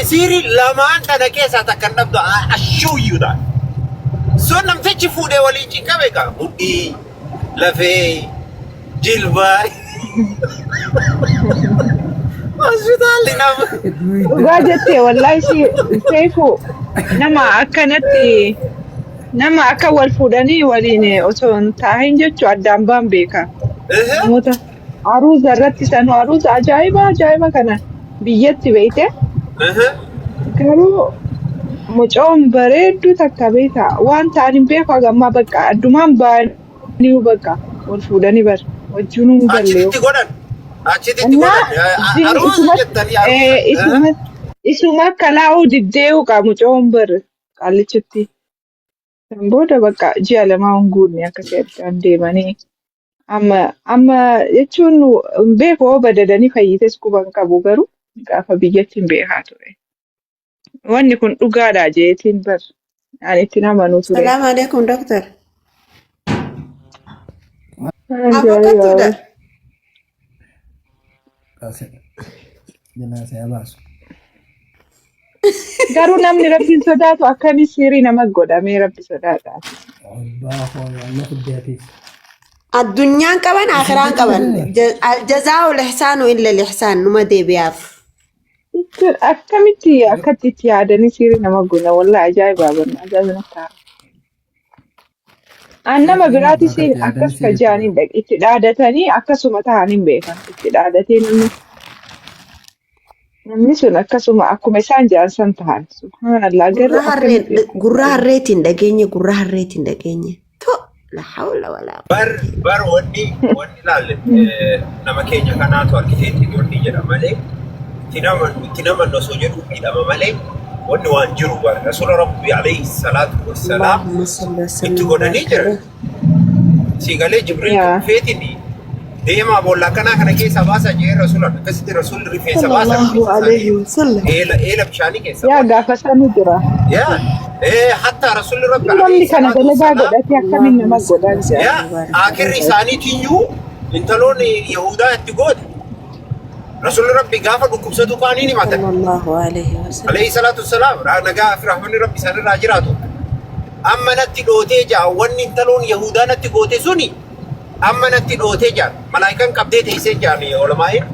Siirii lamaan tana keessaa takka hin dhabdu ashuuyyuudha. So namtichi fuudhee waliin cinqame egaa mudhii, lafee, jilbaa. Hospitaalli nama. Dhugaa jettee wallaahi si seefu nama akkanatti nama akka wal fuudhanii waliin osoo hin taahin jechuu addaan baan beeka. Namoota aruuza irratti sanuu aruuza ajaa'iba ajaa'iba kana biyyatti beeyte. Garuu mucoon bareedduu takka beekta waan ta'an hin beeku haga ammaa bakka addumaan ba'anii bakka wal fuudhanii bar wajjinuu hin galle. Achitti godhan. Achitti Innaa godhan. zinni Aruuza isuma jettanii aruuza. isuma isuma akka laa'uu diddee'uu qaba mucoon bar qaallichitti. Kan booda bakka ji'a lamaa hin guunne akkasii addaan deemanii amma amma jechuun hin beeku hoo badadanii fayyites quba hin qabu garuu gaafa biyyatti hin beekaa ture. Wanni kun dhugaadha jeetiin bar ani ittiin amanuu ture. Salaamu alaikum doctor. Ajaa'iba. Abokattuudha. Jalaa see baasu. Garuu namni rabbiin sodaatu akkamii siirii nama godhamee rabbi sodaata. Abbaa koo amma fiddeetis. Addunyaan qaban akiraan qaban. Aljazaa'u lihsaanu illa lihsaan numa deebi'aaf. Jechuun akkamitti akkatti itti yaadanii siirii nama godha wallahi ajaa'iba barna ajaa'iba natti ta'a. An nama biraatis Akkatti yaadanii akkas siirii kajaaniin itti dhaadatanii akkasuma ta'an hin beekan. Itti dhaadatee namni namni sun akkasuma akkuma isaan jedhan san ta'an. Subhaanallah garuu Gurra harreen akkamitti akkas gurra ta'e? harreetiin dhageenye gurra harreetiin dhageenye. To la hawla wala Bar bar wanni wanni laalle nama keenya kanaatu arkiteektii wanni jedha malee itti namannu itti namannu osoo jedhu miidhama malee wanni waan jiru bar rasuula rabbi alayhi salaatu wassalaam Allahumma salli wa itti sallim wa godhanii barik jiran. alayhi. Si galee Jibriil Yaa. dhufeetiin deemaa boolla akkanaa kana keessaa baasaa jedhee rasuulaan akkasitti rasuulli rifeensa baasa Sallallahu rifeensa alayhi isaanii wa sallam. eela eela bishaanii keessaa Yaa baasa. gaafa sanu jira. Yaa hatta rasuulli rabbi Namni alayhi kana salaatu dalagaa wassalaam godhatee akkamiin nama Allahumma salli godhan wa jedha. sallim yaa wa barik akirri alayhi. isaaniitiyyuu intaloon Yahudaa itti goote rasuulli rabbi gaafa dhukkubsatu qaaniin himatan. Sallallahu alayhi wa sallam. Alayhi salaatu wassalaam nagaa fi rahmanni rabbi isaanirraa jiraatu. Amma natti dhootee jaa wanni intaloon Yahudaa natti goote suni amma natti dhootee jaa malaayikaan qabdee teessee jaan olamaa'in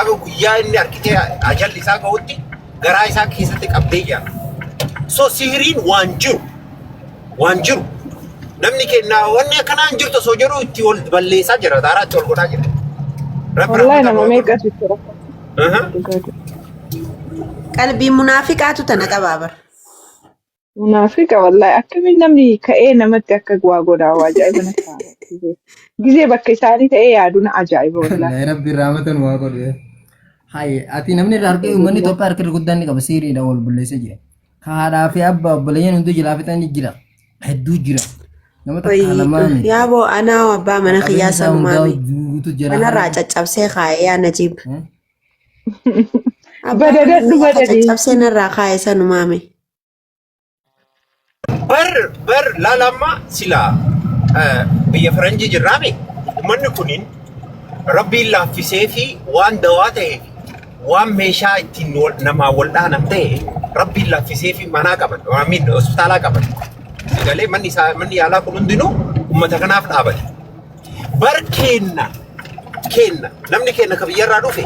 haga guyyaa inni harkitee ajalli isaa gahutti garaa isaa keessatti qabdee jaa. So sihiriin waan jiru waan jiru namni kennaa wanni akkanaa hin jirtu osoo jedhu itti ol balleessaa jira daaraa itti ol godhaa jira. Rabbi Wallahi rahmata nama nu haa godhu. meeqatu itti rakkata. Dhugaa jiru. Qalbii munaafiqaatu tana qabaa bara. Munaafiqa wallahi akkamiin namni ka'ee namatti akka waa godhaa waa ajaa'iba natti ta'a. Gizee bakka isaanii ta'ee yaadu na ajaa'iba wallahi. Wallahi rabbi rahmatan waa godhu. Haye ati namni irraa harki uummanni Itoophiyaa harki irra guddaan ni qaba siiriidha wal bulleessee jira. Ka haadhaa fi abbaa obboleeyyan hunduu jalaa fixan ni jira. Hedduu jira. Nama takka lamaa miti. Yaaboo anaa abbaa mana Qabeenya kiyyaa isaa hundaa sanumaami. guutuu jala Kanarraa harka. caccabsee kaa'ee yaa Najiib. Abbaa mana Badadadhu kiyyaa ka badadii. caccabsee narraa kaa'e sanumaami. Bar bar laala amma sila biyya faranjii jirraami uummanni kunin rabbiin laaffisee fi waan dawaa ta'ee fi waan meeshaa ittiin namaa wal dhaanan ta'e rabbiin laaffisee fi manaa qaban amiin hospitaalaa qaban. Sagalee manni isaa manni yaalaa kun hundinuu uummata kanaaf dhaabate. Bar keenna keenna namni keenna ka biyyarraa dhufe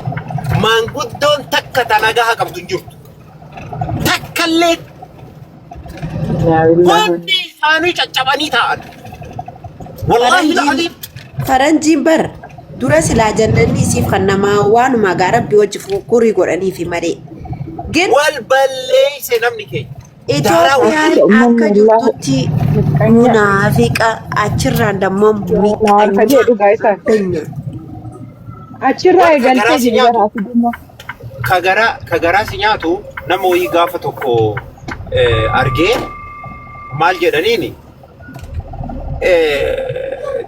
maanguddoon takka tana gaha qabdu hin jirtu. Takkallee hundi isaanii caccabanii taa'an. Wallaahi Faranjiin la'aliif faranjiin bar dura silaa jannanni isiif kan namaa waanuma gaa rabbi wajji kurii godhaniifi malee. Gin wal balleeyse namni keenya. Daaraa wal Itoophiyaan Uummanni akka wallaahi jirtutti miqqanya. munaafiqa achirraan dammoo Waan miqqanya jedhu dhugaa isaan. addanya. Achirraa Bar ka eegaltee garaa si jiru nyaatu bara asii ka garaa si nyaatu nama wayii gaafa tokko argee maal jedhaniini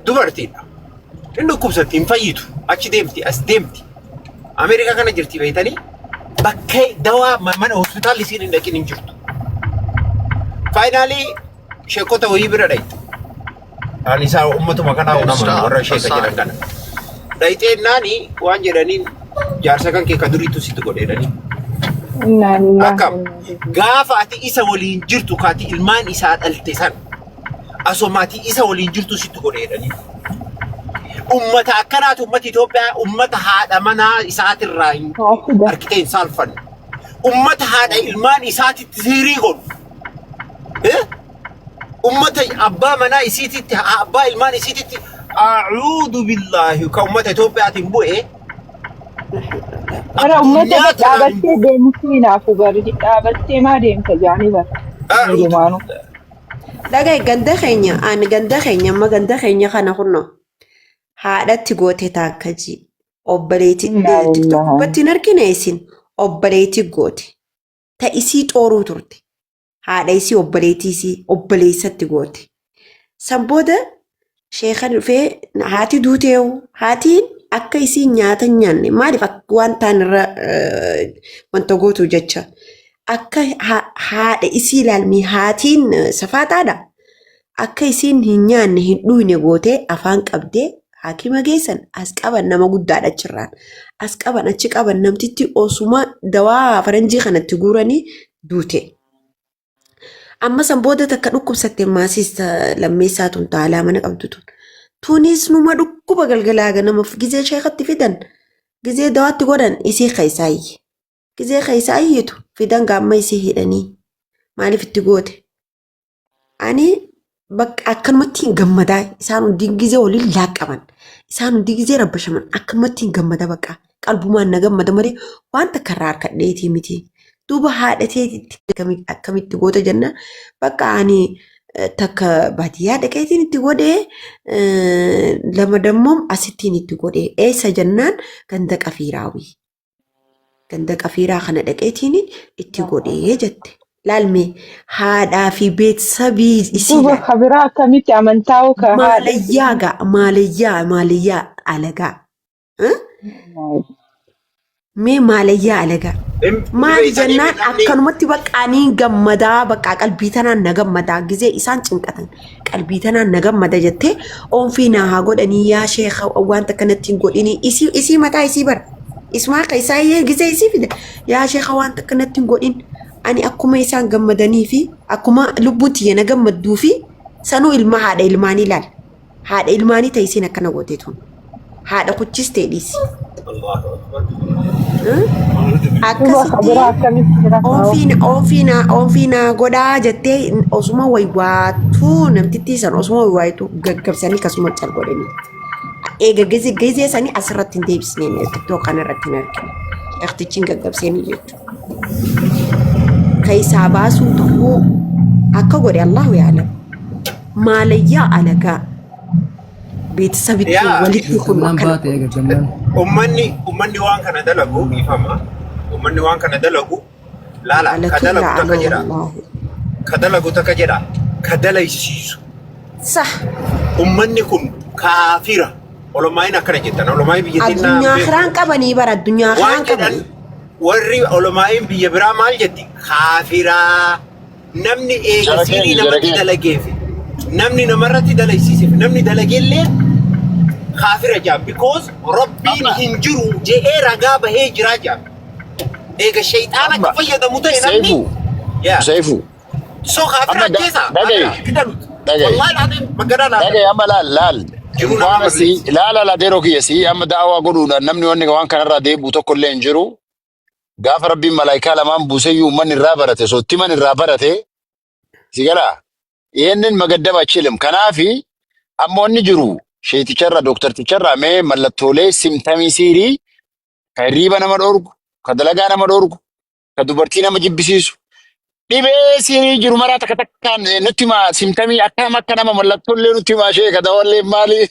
dubartiidha. Hin dhukkubsatti hin fayyitu achi deemti as deemti. Ameerikaa kana jirti beektanii bakka dawaa mana hospitaalli isiin hin dhaqin hin jirtu. Finally sheekota wayii bira dhayxe. Ani isaa ummatuma kanaa nama warra sheeka jedhan kana. Dhayxee naani waan jedhaniin jaarsa kan kee ka duriitu sitti godhe jedhanii. Innaa lillahi Akkam wa innaa ilaihi. gaafa ati isa waliin jirtu kaati ilmaan isaa dhalte san asoma ati isa waliin jirtu sitti godhe jedhanii. Ummata akkanaatu ummati Itoophiyaa ummata haadha manaa isaatirraa hin Haasida. harkitee hin saalfanne. Ummata haadha ilmaan isaatitti sihirii godhu. Eh? Ummata abbaa manaa isiititti abbaa ilmaan isiititti a'uudu billaahi ka ummata Itoophiyaatiin bu'e Bara uummata addunyaa tanaan hin dhaabattee bu'u. deemtu hinaafu bari dhaabattee maa deemta jaanii bara. A'uudu Hundumaanuu. billaahi. Dhagaye ganda keenya ani ganda keenya amma ganda keenya kana kunno haadhatti goote taakka ji obboleetti Innaa tiktok lillahi. gubbatti hin argine isin obboleetti goote ta isii xooruu turte haadha isii obboleettii isii obboleessatti goote. San booda sheekan dhufee haati duuteewu haatiin akka isiin nyaata hin nyaanne maaliif akka waan ta'an irra wanta gootu jecha akka haadha isii ilaalmi haatiin safaataadha. Akka isiin hin nyaanne hin dhuyne gootee afaan qabdee haakima geessan as qaban nama guddaadha achirraan. As qaban achi qaban namtitti osuma dawaa faranjii kanatti guuranii duute. Amma san booda takka dhukkubsatte maasiis lammeessaa tun taalaa mana qabdu tun. Tunis numa dhukkuba galgalaa ganama gizee sheekatti fidan gizee dawaatti godhan isii keessaa iyye. Gizee keessaa iyyitu fidan gaamma isii hidhanii maaliif itti goote? Ani bakka akkanumatti hin gammadaa isaan hundi gizee waliin laaqqaman isaan hundi gizee rabbashaman akkanumatti hin gammada bakka qalbumaan na gammada malee waan takka irraa harkadheetii miti. Duuba haadha teetitti akkamitti goota jenna bakka ani takka baadiyyaa dhaqeetiin itti godhee lama dammoo asittiin itti godhee eessa jennaan ganda qafiiraawii. Ganda qafiiraa kana dhaqeetiin itti godhee jette. Laalme haadhaa fi beetsabii isii Duuba laal. kabiraa akkamitti amantaa'u ka haadha Maalayyaa gaa maalayyaa maalayyaa alagaa. Eh? Mee maalayyaa alagaa. Maali Beeytanii jennaan namni akkanumatti baqqaanii gammadaa baqqaa qalbii tanaan na gammadaa gizee isaan cinqatan qalbii tanaan na gammada jettee oonfii naa haa godhanii yaa sheekha wanta kanatti hin godhinii isii isii mataa isii bara isumaa akka isaa iyyee gizee isii fida yaa sheekha wanta kanatti hin godhin ani akkuma isaan gammadanii fi akkuma lubbuun tiyya na gammadduu fi sanuu ilma haadha ilmaanii laal haadha ilmaanii ta'e isiin akkana goote tun haadha kuchistee dhiisi. Allahu Akbar. Duuba Akkasitti kabiraa akkamitti jira kaa'u. oonfii naa godhaa jettee osuma waywaattuu namtittii san osuma waywaattuu gaggabsanii akkasuma cal godhanii. Eega gizee gizee sanii asirratti hin deebisneen TikTok kanarratti hin argine. Sheektichi hin gaggabseenii jechuudha. Keessaa baasuu ta'uu akka godhe Allahu yaalam. Maalayyaa alagaa beeksisabitti Yaa walitti kun Gaggabnaan akkana baate godhe. gaggabnaan. ummanni waan kana dalagu ifama. Ummanni waan kana dalagu laala ka Alatu dalagu irraa takka aloo jedha. wallaahi. Ka dalagu takka jedha. Ka dalaysiisu. Sah. Ummanni kun kaafira. Olomaayin akkana jettan. Olomaayin biyya teennaa Addunyaa beeku. kiraan qabanii bara addunyaa Waan kiraan jedhan qabanii. warri olomaayin biyya biraa maal jetti? Kaafiraa. Namni eega Jara siirii keenya jara namatti keenya. dalageef namni namarratti dalaysiiseef namni dalageellee kaafira jaa because rabbiin Amma hin jiru je'ee ragaa bahee jiraa jaa. Eega shayxaana amma akka fayyadamu ta'e namni Seefu yaa Seefu so kaafira amma ajjeesa dhaga'i kaafira fidalut dhaga'i wallahi laatiin maggadaa laata dhaga'i amma laal laal jiruu namaa waan si balleessa. laala ladeeroo kiyya si amma daawaa godhuudhaan namni wanni waan kanarraa deebi'u tokko illee hin jiru gaafa rabbiin malaayikaa lamaan buuseyyuu uummanni irraa barate sottiman irraa barate si galaa ይህንን መገደብ አይችልም። ከናፊ amma wanni jiru sheeticharra dooktarticharra mee mallattoolee simtamii siirii ka hirriiba nama dhorgu ka dalagaa nama dhorgu ka dubartii nama jibbisiisu dhibee siirii jiru maraa takka takkaan nutti himaa simtamii akkam akka nama mallattoolee nutti himaa ishee ka dawallee maali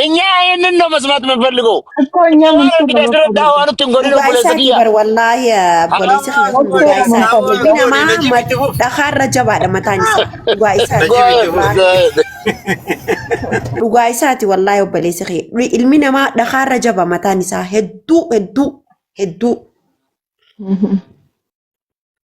እኛ ይህንን ነው መስማት የምንፈልገው። እኮ እኛም waan እሱ ነው argine asirratti የምንፈልገው። daawaa nutti hin godhin Dhugaa obboleessa isaati kiyya. bar wallaahi obboleessi kiyya kun Obbo dhugaa Jedhamu isaati. Daawaa Ilmi godhi namaa najiib itti fufi. dhakaarra jabaadha mataan isaa. Dhugaa isaati. Najiib itti fufi. Wallaahi. Dhugaa isaati wallaahi obboleessi kiyya. Ilmi namaa dhakaarra jaba mataan isaa hedduu hedduu hedduu.